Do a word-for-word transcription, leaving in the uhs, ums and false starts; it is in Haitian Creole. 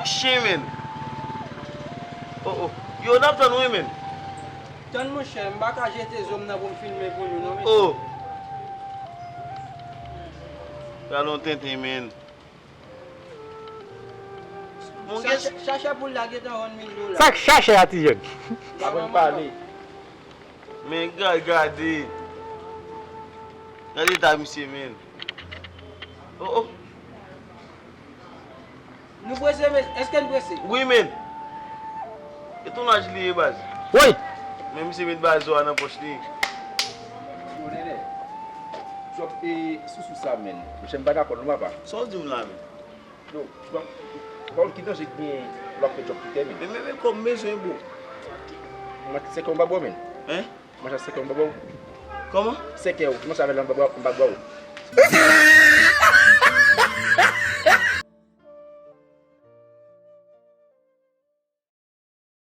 Chen, men. Oh, oh. Yo, n ap tann ou, wi, men. Tann, monchè, m pa ka jete zo m nan pou m filme pou nou, non, men. Oh. Gade yon tenten, men. Mon gen Chache, chache pou l la gentan vann mil dola. Sa k chache a, ti jèn? Pa konn pale. Men gade, gade. Gade eta misye, men. Oh, oh. Nou prese, men. Èske n prese? Wi, men. E tounaj li ye, baz. Woy! Men misye met bazo a nan pòch li. Yo, Nene. Djòb e sousou sa, men. Monchè, m pa dakò, non, papa. Sa w di m la, men? Yo, bon, bon, ki danje k genyen lè w ap fè djòb ki tèmen? Men, men, men, kòb m bezwen, bro. Mwen, se kè yon babo, men. Hein? Mwen, se kè yon babo. Kòman? Se kè, mwen, sa vè lan babo, babo.